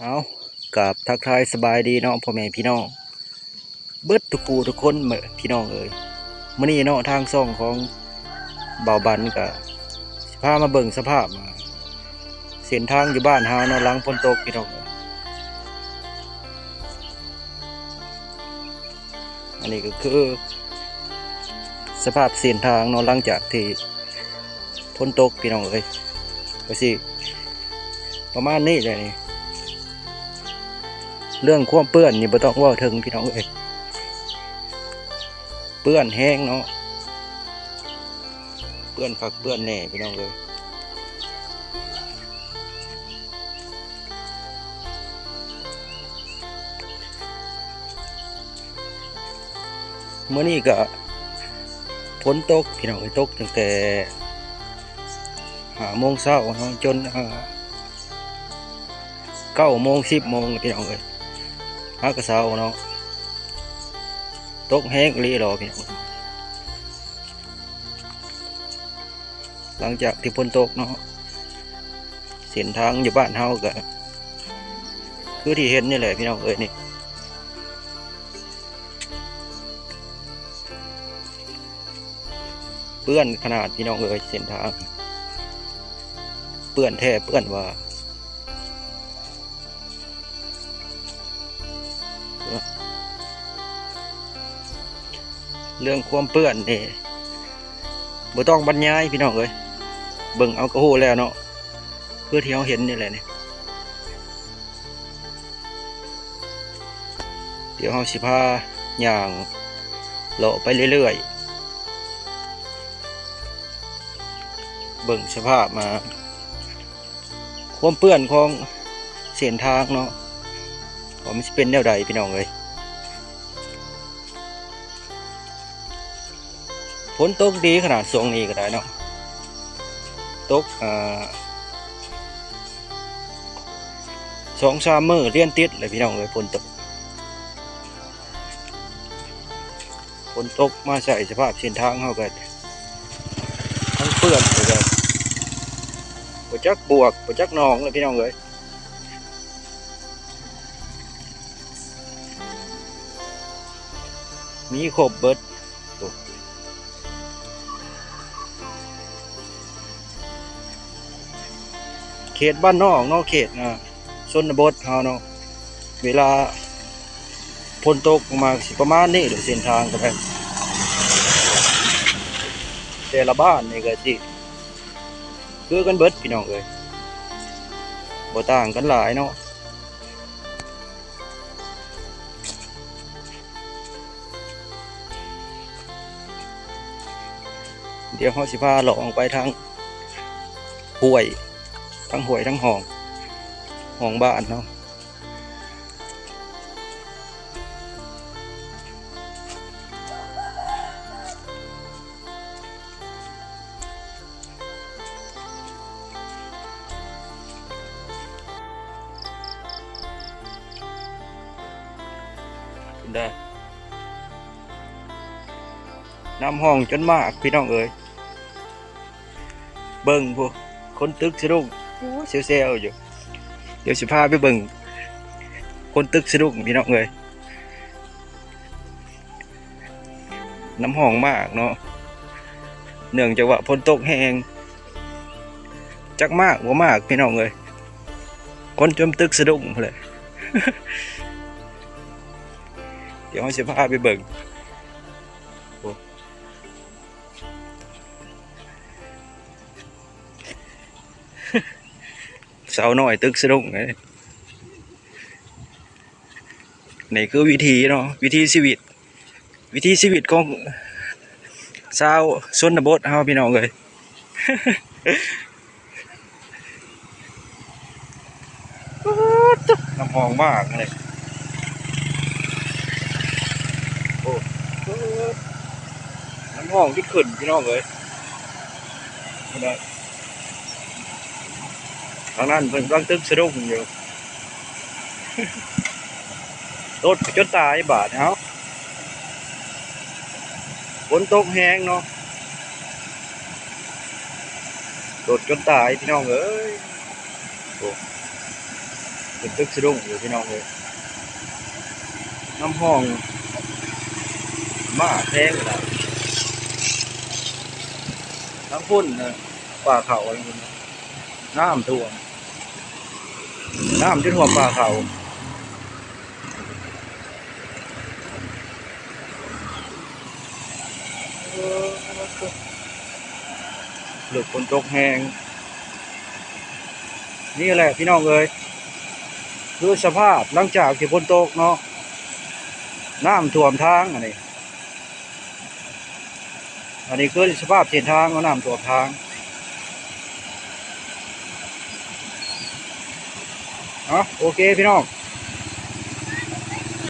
ເອົາ ກາບທັກທາຍສະບາຍດີເນາະ ພໍ່ແມ່ພີ່ນ້ອງເບິດທຸກຜູ້ທຸກຄົນ ເອີ ພີ່ນ້ອງເອີຍ. ມື້ນີ້ເນາະ ທາງຊ່ອງຂອງບ່າວບັນກະຊິພາມາເບິ່ງສະພາບເສັ້ນທາງຢູ່ບ້ານເຮົາເນາະ ຫຼັງຝົນຕົກ ພີ່ນ້ອງເອີຍ. ອັນນີ້ກໍຄືສະພາບເສັ້ນທາງເນາະ ຫຼັງຈາກທີ່ ຝົນຕົກ ພີ່ນ້ອງເອີຍ ກໍຊິປະມານນີ້ແຫຼະນີ້. ເລື່ອງຄວາມເປື້ອນນີ້ບໍ່ຕ້ອງເວົ້າເຖິງ ພີ່ນ້ອງເອີຍ ເປື້ອນແຮງເນາະ ເປື້ອນຄັກເປື້ອນແນ່ ພີ່ນ້ອງເອີຍ. ມື້ນີ້ກໍຝົນຕົກ ພີ່ນ້ອງເອີຍ ຕົກຕັ້ງແຕ່ຫ້າໂມງເຊົ້າເນາະ ຈົນ ເອີ ເກົ້າໂມງ ສິບໂມງ ພີ່ນ້ອງເອີຍ ຫາກະເຊົ້າເນາະ ຕົກແຮງອີ່ຫຼີເນາະ ພີ່ນ້ອງ. ຫຼັງຈາກທີ່ຝົນຕົກເນາະ ເສັ້ນທາງຢູ່ບ້ານເຮົາກໍຄືທີ່ເຫັນນີ້ແຫຼະ ພີ່ນ້ອງເອີຍ ນີ້ ເປື້ອນຂະໜາດ ພີ່ນ້ອງເອີຍ ເສັ້ນທາງເປື້ອນແທ້ເປື້ອນວ່າ. ເລື່ອງຄວາມເປື້ອນນີ້ບໍ່ຕ້ອງບັນຍາຍ ພີ່ນ້ອງເອີຍ ເບິ່ງເອົາກໍຮູ້ແລ້ວເນາະ ຄືທີ່ເຮົາເຫັນນີ້ແຫຼະນີ້. ດຽວເຮົາຊິພາຍ່າງເລາະໄປເລື້ອຍໆ ເບິ່ງສະພາບມາ ຄວາມເປື້ອນຂອງເສັ້ນທາງເນາະ ວ່າມັນຊິເປັນແນວໃດ ພີ່ນ້ອງເອີຍ. ຝົນຕົກດີຂະໜາດຊ່ວງນີ້ກໍໄດ້ເນາະ ຕົກ ເອີ ສອງສາມມື້ລຽນຕິດແລ້ວ ພີ່ນ້ອງເອີຍ ຝົນຕົກ. ຝົນຕົກມາໃສ່ສະພາບເສັ້ນທາງເຮົາກໍທັງເປື້ອນ ແລ້ວກໍບໍ່ຈັກບວກບໍ່ຈັກໜອງແລ້ວ ພີ່ນ້ອງເອີຍ. ມີຄົບເບິດ ເຂດບ້ານນອກເນາະ ເຂດ ອ່າ ຊົນນະບົດເຮົາເນາະ ເວລາຝົນຕົກມາກໍຊິປະມານນີ້ແຫຼະ ເສັ້ນທາງກໍໄດ້ ແຕ່ລະບ້ານນີ້ກໍຊິຄືກັນເບິດ ພີ່ນ້ອງເອີຍ ບໍ່ຕ່າງກັນຫຼາຍເນາະ. ດຽວເຮົາຊິພາເລາະອອກໄປທາງຫ້ວຍ ທັງຫ້ວຍທັງຮ່ອງ ຮ່ອງບ້ານເຮົາ. ໄດ້ ນ້ຳຮ່ອງຈົນມາກ ພີ່ນ້ອງເອີຍ. ເບິ່ງພຸ້ນ ຄົນຕຶກສະດຸ້ງ ໂອ້ຍ ແຊວໆຢູ່. ດຽວຊິພາໄປເບິ່ງຄົນຕຶກສະດຸ້ງ ພີ່ນ້ອງເອີຍ. ນ້ຳຮ່ອງມາກເນາະ ເນື່ອງຈາກວ່າຝົນຕົກແຮງ ຈັກມາກບໍ່ມາກ ພີ່ນ້ອງເອີຍ ຄົນຈົນຕຶກສະດຸ້ງພຸ້ນແຫຼະ. ດຽວເຮົາຊິພາໄປເບິ່ງ ໂອ້ ສາວນ້ອຍຕຶກສະດຸ້ງເອີຍ. ນີ້ຄືວິຖີເນາະ ວິຖີຊີວິດ ວິຖີຊີວິດຂອງຊາວຊົນນະບົດເຮົາ ພີ່ນ້ອງເອີຍ. ປາດໂທ້ ນ້ຳຮ່ອງມາກເລີຍ ໂອ້ ນ້ຳຮ່ອງຈຸດຂຶ້ນ ພີ່ນ້ອງເອີຍ. ທາງນັ້ນເພິ່ນກຳລັງຕຶກສະດຸ້ງຢູ່ ໂດດຈົນຕາຍບາດເຮົາ ຝົນຕົກແຮງເນາະ ໂດດຈົນຕາຍ ພີ່ນ້ອງເອີຍ. ໂອ້ ເປັນຕຶກສະດຸ້ງຢູ່ພີ່ນ້ອງເອີຍ ນ້ຳຮ່ອງມາແຮງຫຼາຍ. ທາງພຸ້ນນະ ປ່າເຂົ້າ ນ້ຳຖ້ວມ ນ້ຳຈົນຖ້ວມປ່າເຂົ້າ. ເລິກຝົນຕົກແຮງ ນີ້ແຫຼະພີ່ນ້ອງເອີຍ ຄືສະພາບຫຼັງຈາກທີ່ຝົນຕົກເນາະ ນ້ຳຖ້ວມທາງ. ອັນນີ້ ອັນນີ້ຄືສະພາບເສັ້ນທາງເນາະ ນ້ຳຖ້ວມທາງ. ເອົາ ໂອເຄພີ່ນ້ອງ